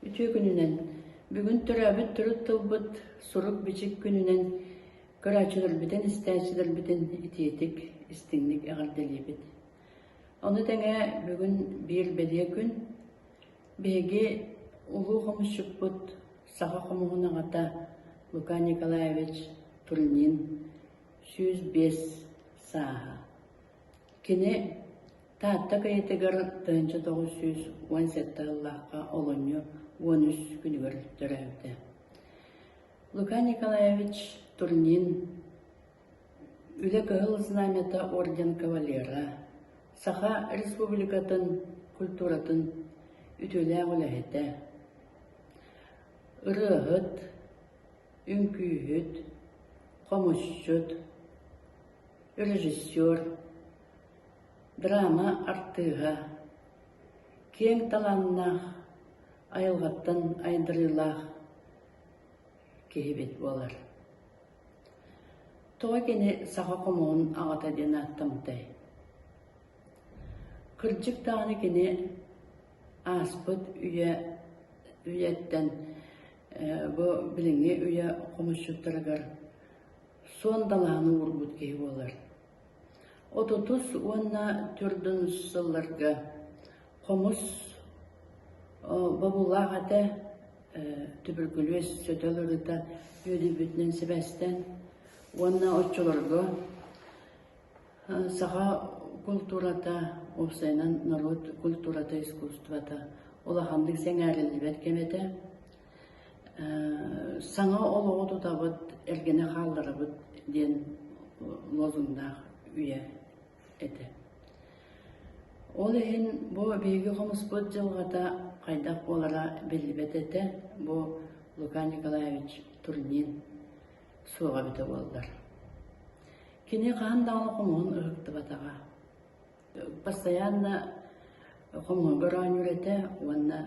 Үтүө күнүнэн! Бүгүн төрөөбүт төрүт тылбыт сурук-бичик күнүнэн көрөөччүлэрбитин, истээччилэрбитин итиитик, истиҥник эҕэрдэлиибит. Ону тэҥэ бүгүн биир бэлиэ күн. Биһиги улуу хомусчуппут саха хомуһун аҕата Лука Николаевич Турнин 105 сааһа. Кини Таатта кыйытыгар 1917 сыллаахха олунньу 13 күнүгэр төрөөбүтэ. Лука Николаевич Турнин Үлэ Кыһыл Знамята орден кавалера, Саха Республикатын культуратын үтүөлээх үлэһитэ, ырыаһыт, үҥкүүһүт, хомусчут, режиссер, драма артыыһа, киэҥ талааннаах, айылҕаттан айдарыылаах киһибит буолар. Тоҕо кини саха хомуһун аҕата диэн ааттаммытай? Кырдьык даҕаны кини ааспыт үйэ үйэттэн бу билиҥҥи үйэ хомусчуттарыгар суон далаһаны уурбут киһи буолар. Отутус уонна төрдүн сылларга хомус бобуулаах этэ, түбүркүлүөс сөтөл ырыта үөдүйбүтүнэн сибээстээн уонна оччолорго саха култуурата, уопсайынан норуот культурата, искусствота улаханнык сэҥээриллибэт кэм этэ. Саҥа олоҕу тутабыт, эргэни хаалларабыт диэн лозуннаах үйэ этэ. Ол иһин бу биһиги хомуспут дьылҕата хайдах буолара биллибэт этэ, бу Лука Николаевич Турнин суоҕа эбитэ буоллар. Кини хаһан даҕаны хомуһун ыһыктыбатаҕа. Постоянно хомуһугар оонньуур этэ уонна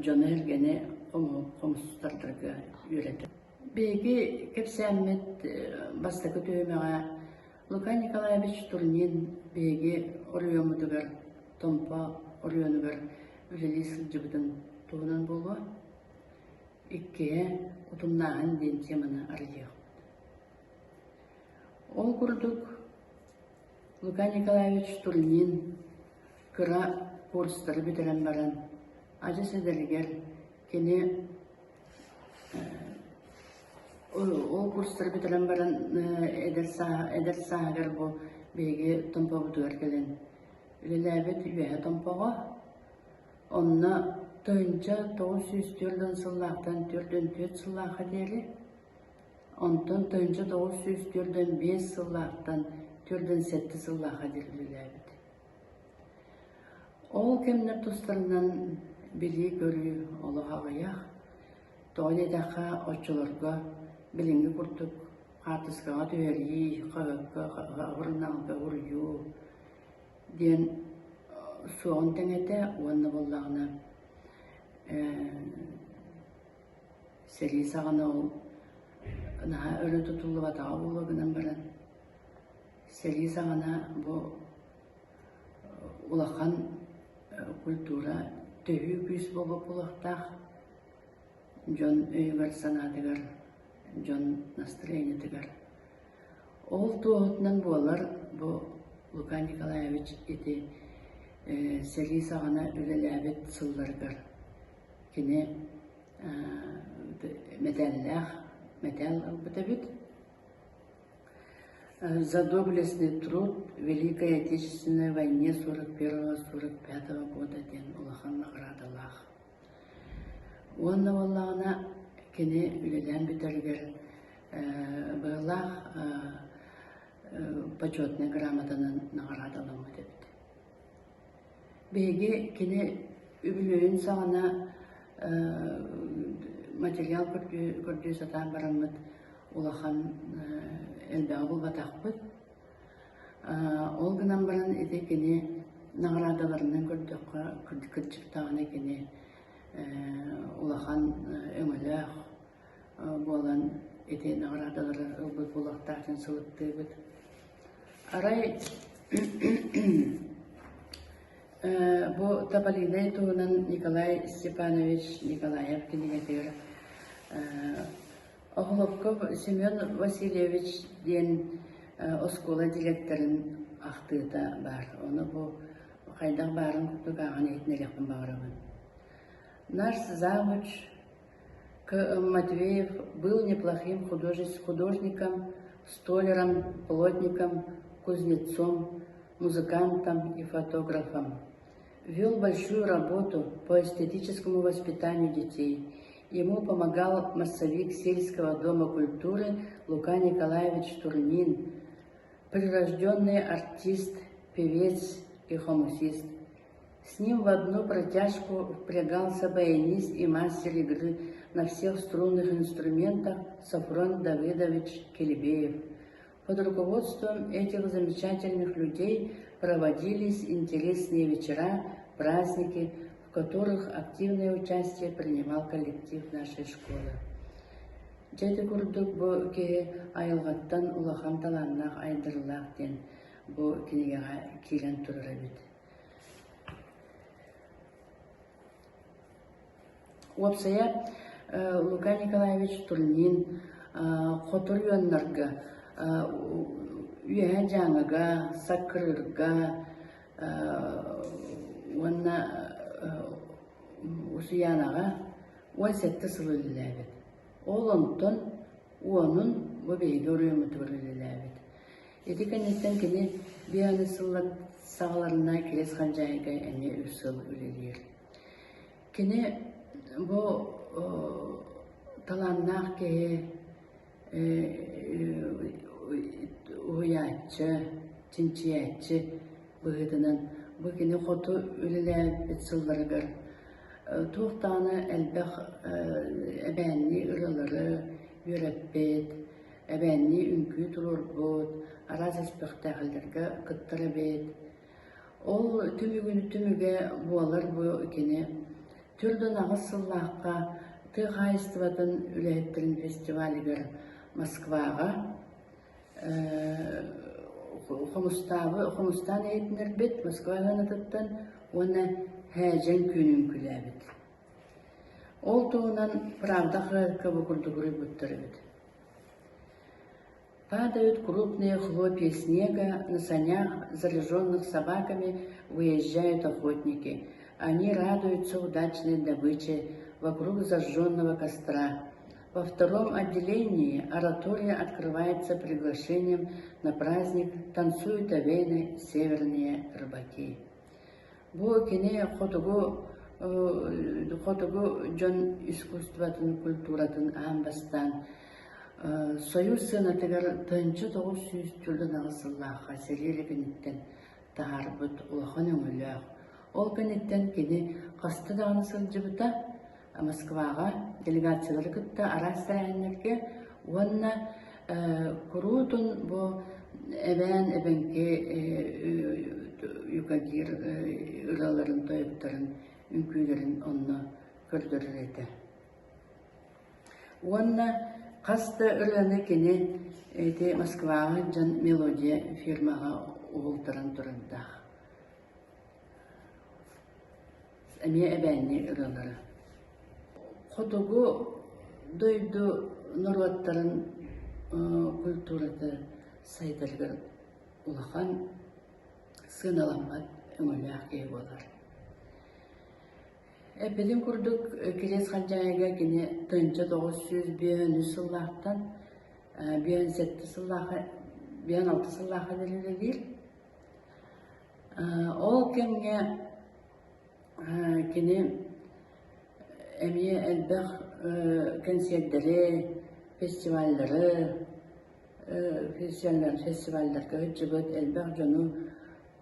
дьону-сэргэни хомустардарга үөрэтэр. Биһиги кэпсээммит бастакы түһүмэҕэ Лука Николаевич Турнин биһиги оройуоммутугар Томпо оройуонугар үлэлии сылдьыбытын туһунан буолуо. Иккиһэ утумнааһын диэн теманы арыйыахпыт. Ол курдук Лука Николаевич Турнин кыра курстары бүтэрэн баран адьас эдэригэр кини ол курстары бүтэрэн баран эдэр сааһа эдэр сааһыгар бу биһиги Томпобутугар кэлэн үлэлээбит Үөһэ Томпоҕо. Онно 1944 сыллаахтан 44 сыллаахха диэри Онтон 1945 сыллаахтан 47 сыллаахха диэри үлэлээбит. Ол кэмнэр тустарынан билии-көрүү олох аҕыйах. Тоҕо диэтэххэ, оччолорго билиҥҥи курдук хаартыскаҕа түһэрии, хаһыакка сурунаалга уруйуу диэн суоҕун тэҥэ этэ уонна буоллаҕына Сэрии саҕана ол наһаа өрө тутуллубатаҕа буолуо гынан баран, сэрии саҕана бу улахан культура төһүү күүс буолуох буолуохтаах дьон өйүгэр-санаатыгар, дьон настроениетыгар. Ол туоһутунан буолар бу Лука Николаевич ити сэрии саҕана үлэлээбит сылларыгар кини мэтээллээх мэтээл ылбыт эбит. За доблестный труд в Великой Отечественной войне 41-45 года диэн улахан наҕараадалаах. Уонна буоллаҕына кини үлэлээн бүтэригэр быһылаах почетнай грамотанан наҕараадаламмыт эбит. Биһиги кини үбүлүөйүн саҕана материал көрдүү сатаан бараммыт улахан элбэҕи булбатахпыт. Ол гынан баран ити кини наҕараадаларынан көрдөххө, кырдьык даҕаны кини улахан өҥөлөөх буолан ити наҕараадалары ылбыт буолуохтаах диэн сылыктыыбыт. Арай бу Тополинай туһунан Николай Степанович Николаев кинигэтигэр Охлопков Семен Васильевич диэн оскуола директорын ахтыыта баар. Ону бу хайдах баарын курдук ааҕан иһитинэриэхпин баҕарабын. Наш завуч К. Матвеев был неплохим художником, столяром, плотником, кузнецом, музыкантом и фотографом. Вел большую работу по эстетическому воспитанию детей. Ему помогал массовик сельского дома культуры Лука Николаевич Турнин, прирожденный артист, певец и хомусист. С ним в одну протяжку впрягался баянист и мастер игры на всех струнных инструментах Сафрон Давыдович Келебеев. Под руководством этих замечательных людей проводились интересные вечера, праздники, в которых активное участие принимал коллектив нашей школы. Дьэ ити курдук бу киһи айылҕаттан улахан талааннаах айдарыылаах диэн бу кинигэҕэ киирэн турар эбит. Уопсайа Лука Николаевич Турнин хоту оройуоннарга Үөһээ Дьааҥыга, Саккырыырга уонна Усуйаанаҕа 17 сыл үлэлээбит. Ол онтон уонун бу биһиги оройуоммутугар үлэлээбит. Ити кэнниттэн кини биэс сыллар саҕаларына Кириэс Халдьаайыга эмиэ үс сыл үлэлиир. Кини бу талааннаах киһи уһуйааччы, чинчийээччи быһыытынан бу кини хоту үлэлээбит сылларыгар туох даҕаны элбэх эбээннии ырыалары үөрэппит, эбээннии үҥкүү туруорбут, араас испэктээкиллэргэ кыттар эбит. Ол түмүгүн түмүгэ буолар бу кини 48 сыллаахха тыа хаһаайыстыбатын үлэһиттэрин фестивалыгар Москваҕа хомустаабы хомустаан иһитиннэрбит Москва сыанатыттан уонна Һээдьэҥ күн үҥкүүлээбит. Ол туһунан «Правда» хаһыакка бу курдук уруйбуттар эбит. Падают крупные хлопья снега, на санях, заряженных собаками, выезжают охотники. Они радуются удачной добыче вокруг зажженного костра. Во втором отделении оратория открывается приглашением на праздник «Танцуют овены северные рыбаки». Бу кини хотугу хотугу дьон искусствотын, культуратын аан бастаан Союз сыанатыгар 1948 сыллаахха сэрии эрэ кэнниттэн таһаарбыт улахан өҥөлөөх. Ол кэнниттэн кини хаста даҕаны сылдьыбыта Москваҕа делегациялары кытта араас тэрээһиннэргэ уонна куруутун бу эбээн эбэҥки юкагир ырыаларын, тойуктарын, үҥкүүлэрин онно көрдөрөр этэ. Уонна хас да ырыаны кини ити Москваҕа сылдьан мелодия фирмаҕа уһултаран турардаах. Эмиэ эбээннии ырыалара. Хотугу дойду норуоттарын культурата сайдарыгар улахан сыаналаммат өҥөлөөх киһи буолар. Эппитим курдук, Кириэс Халдьаайыга кини 1953 сыллаахтан 57 сыллаахха, 56 сыллаахха диэри үлэлиир. Ол кэмҥэ кини эмиэ элбэх кэнсиэрдэри, фестиваллары, фестивалларга сылдьыбыт элбэх дьону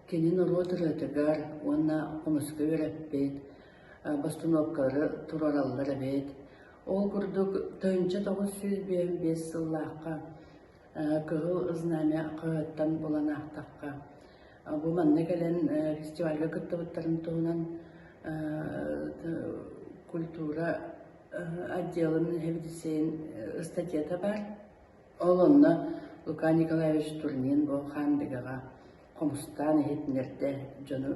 кини норуот ырыатыгар уонна хомуска үөрэппит, бостунуопкалары туруораллар эбит. Ол курдук 1955 сыллаахха Кыһыл Знамя хаһыаттан булан аахтахха. Бу манна кэлэн фестивальга кыттыбыттарын туһунан культура отделын сэбиэдиссэйин ыстатыйата баар. Ол онно Лука Николаевич Турнин бу Хаандыгаҕа хомустаан иһитиннэрдэ, дьону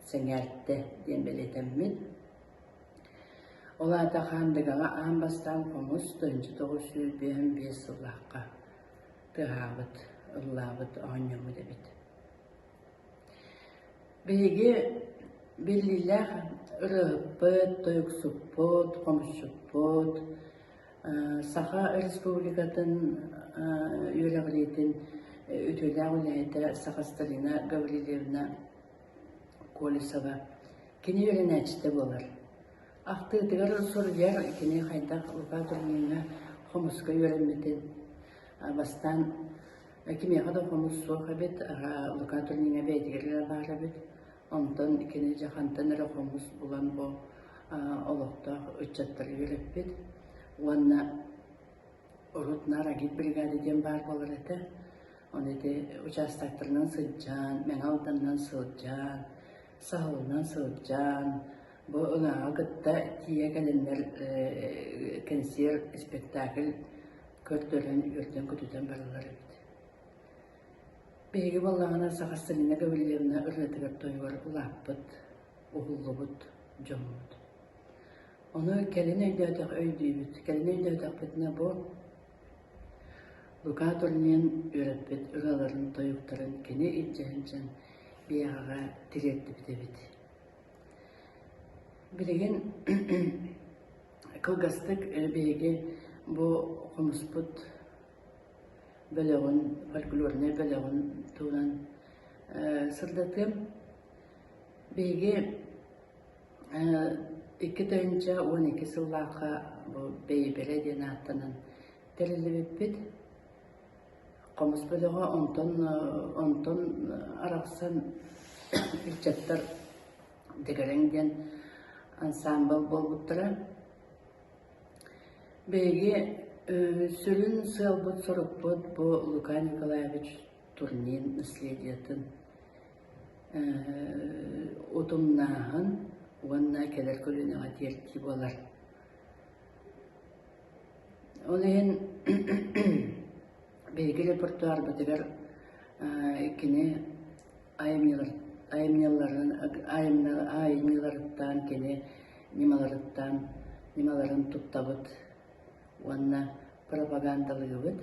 сэҥээртэ диэн бэлиэтэммит. Ол аата Хаандыгаҕа аан бастаан хомус 1955 сыллаахха тыаһаабыт, ыллаабыт, оонньоммут эбит. Биһиги биллиилээх ырыаһыппыт, тойуксуппут, хомусчуппут, Саха Республикатын үөрэҕириитин үтүөлээх үлэһитэ Сахасталина Гаврильевна Колесова кини үөрэнээччитэ буолар. Ахтыытыгар суруйар кини хайдах Лука Турниҥҥа хомуска үөрэммитин бастаан кимиэхэ да хомус суох эбит, Лука Турниҥҥа бэйэтигэр эрэ баар эбит. Онтон кини дьэ хантан эрэ хомус булан бу олохтоох ыччаттары үөрэппит уонна урут наар агитбригада диэн баар буолар этэ. Ону ити участоктарынан сылдьан, Мэҥэ Алданынан сылдьан, Саһылынан сылдьан, бу ыҥааҕы кытта тиийэ кэлэннэр кэнсиэр, спектакль көрдөрөн, үөрдэн-көтүтэн бараллар эбит. Биһиги буоллаҕына Сахасталина Гаврильевна ырыатыгар-тойугар улааппыт, уһуллубут дьоммут. Ону кэлин өйдөөтөх өйдүүбүт. Кэлин өйдөөтөхпүтүнэ бу Лука Турнин үөрэппит ырыаларын, тойуктарын кини илдьэ сылдьан биһиэхэҕэ тириэрдибит эбит. Билигин кылгастык биһиги бу хомуспут бөлөҕүн, фольклорнай бөлөҕүн туһунан сырдатыам. Биһиги 2012 сыллаахха бу Бэйбэрэ диэн ааттанан тэриллибиппит. Хомус бөлөҕө онтон онтон арахсан ыччаттар Дэгэрэҥ диэн ансаамбыл буолбуттара. Биһиги сүрүн сыалбыт-сорукпут бу Лука Николаевич Турнин наследиетын утумнааһын уонна кэлэр көлүөнэҕэ тиэрдии буолар. Ол иһин биһиги репертуарбытыгар кини айымньыларын айымньыларыттан кини ньымаларыттан ньымаларын туттабыт уонна пропагандалыыбыт.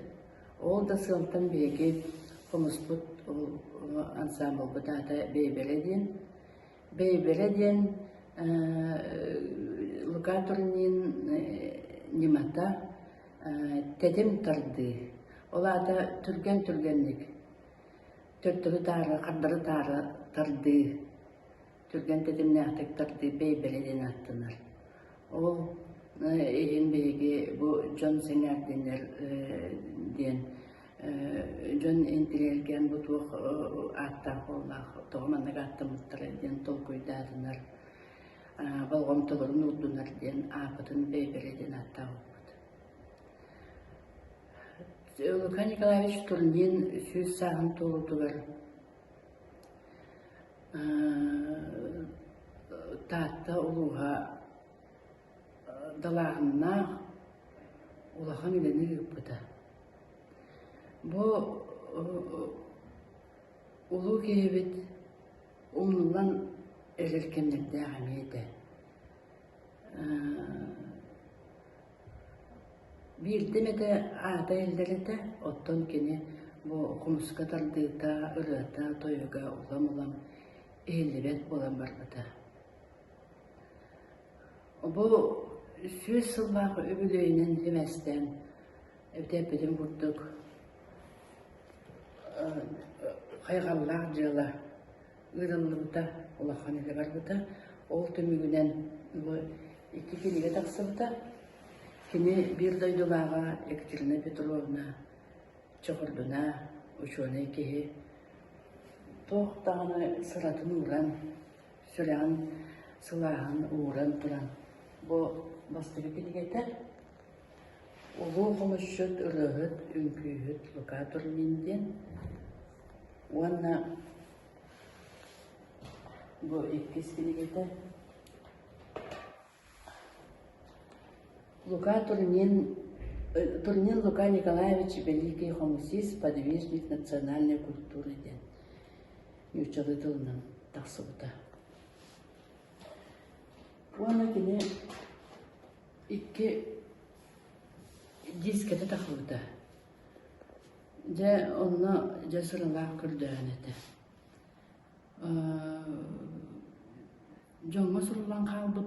Ол да сыалтан биһиги хомуспут ансаамбылбыт аата Бэйбэлэ диэн. Бэйбэлэ диэн Лука Турнин ньымата тэтим тардыы. Ол аата түргэн-түргэнник төттөрү-таары, хардары-таары тардыы түргэн тэтимнээхтик тардыы бэйбэлэ диэн ааттанар. Ол иһин биһиги бу дьон сэҥээрдинэр диэн дьон интириэһиргээн бу туох ааттаах буоллаах, тоҕо маннык ааттаммыттара диэн толкуйдаатынар, болҕомтолорун уурдунар диэн ааппытын бэйбэлэ диэн ааттаабыппыт. Лука Николаевич Турнин 100 сааһын туолуутугар Таатта улууһа далааһыннаах улахан үлэни ыыппыта. Бу улуу киһибит умнуллан эрэр кэмнэрдээх эмиэ этэ. Биирдэ эмэтэ аата иһиллэр этэ, оттон кини бу хомуска тардыыта, ырыата, тойуга улам-улам иһиллибэт буолан барбыта. Бу 100 сыллаах үбүлүөйүнэн сибээстээн эбитэ курдук хайҕаллаах дьыала ыытыллыбыта, улахан үлэ барбыта. Ол түмүгүнэн бу икки кинигэ тахсыбыта. Кини биир дойдулааҕа Екатерина Петровна Чохордуна, учуонай киһи, туох даҕаны сыратын ууран, сүрэҕин сылааһын ууран туран бу бастакы кинигэтэ Улуу хомусчут, ырыаһыт, үҥкүүһүт Лука Турнин диэн уонна. Бу иккис кинигэтэ. Лука Турнин, Турнин Лука Николаевич Великий хомусист, подвижник национальной культуры диэн нууччалыы тылынан тахсыбыта. Уонна кини икки дискэтэ тахсыбыта. Дьэ, онно дьэ сыралаах көрдөһөн этэ. Дьоҥҥо суруллан хаалбыт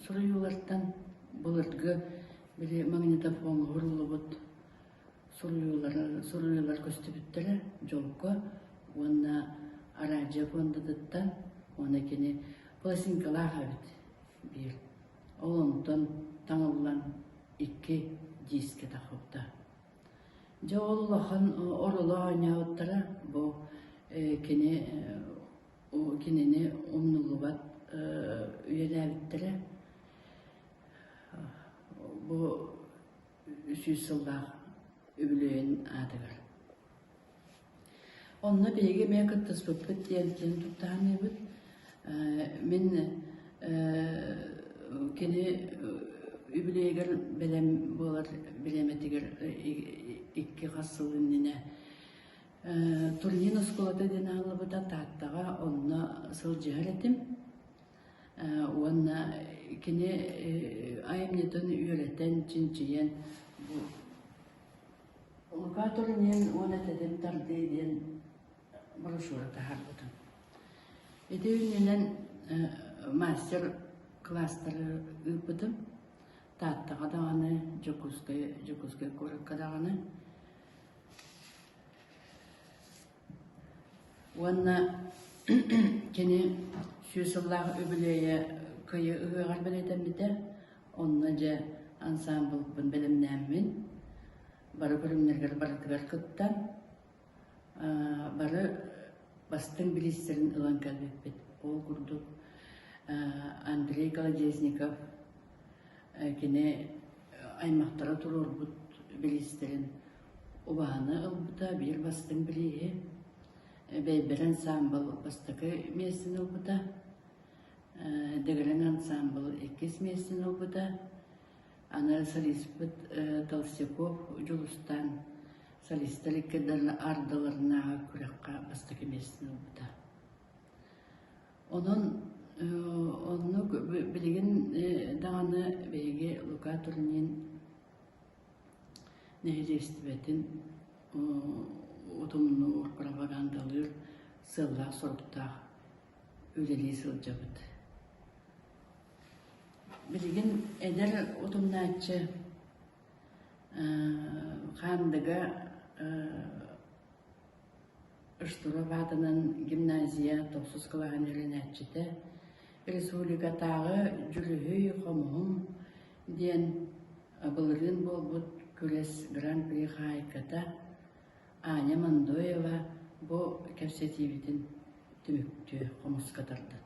суруйуулартан былыргы били магнитофоҥҥа уһуллубут суруйуулар көстүбүттэрэ дьолго уонна араадьыйа пуондатыттан уонна кини пластинкалаах эбит биир. Ол онтон таҥыллан икки диискэ тахсыбыта. Дьэ ол улахан оруолу оонньообуттара бу кини кинини умнуллубат үйэлээбиттэрэ бу 100 сыллаах үбүлүөйүн аатыгар. Онно биһиги эмиэ кыттыспыппыт диэн киэн тутта саныыбыт. Мин кини үбүлүөйүгэр бэлэм буолар бириэмэтигэр икки хас сыл иннинэ Турнин оскуолата диэн аһыллыбыта Тааттаҕа онно сылдьыһар этим. Уонна кини айымньытын үөрэтэн, чинчийэн бу Лука Турнин уонна Тэтим тардыы диэн брошюра таһаарбытым. Ити иннинэн мастер-класстары ыыппытым. Тааттаҕа даҕаны, Дьокуускай, Дьокуускай куоракка даҕаны. Уонна кини 100 сыллаах үбүлүөйэ Кыйы ыһыаҕар бэлиэтэммитэ. Онно дьэ ансаамбылбын бэлэмнээммин, бары көрүҥнэригэр барытыгар кыттан, бары бастыҥ бириистэрин ылан кэлбиппит. Ол курдук Андрей Колодезников кини аймахтара туруорбут бириистэрин убаһаны ылбыта, биир бастыҥ бирииһи. Бэйбэр ансаамбыл бастакы миэстэни ылбыта, Дэгэрэн ансаамбыл иккис миэстэни ылбыта. Аны солиспыт Толстяков Дьулустаан солистар икки ардыларынааҕы күрэххэ бастакы миэстэни ылбыта. Онон оннук билигин даҕаны биһиги Лука Турнин нэһилиэстибэтин утумнуур, пропагандалыыр сыаллаах-соруктаах үлэлии сылдьабыт. Билигин эдэр утумнааччы Хаандыга Штыров аатынан гимназия тохсус кылааһын үөрэнээччитэ, республикатааҕы Дьүрүһүй хомуһум диэн былырыын буолбут күрэс Гран-при хаһаайката Аня Мондоева бу кэпсэтиибитин түмүктүү хомуска тардан.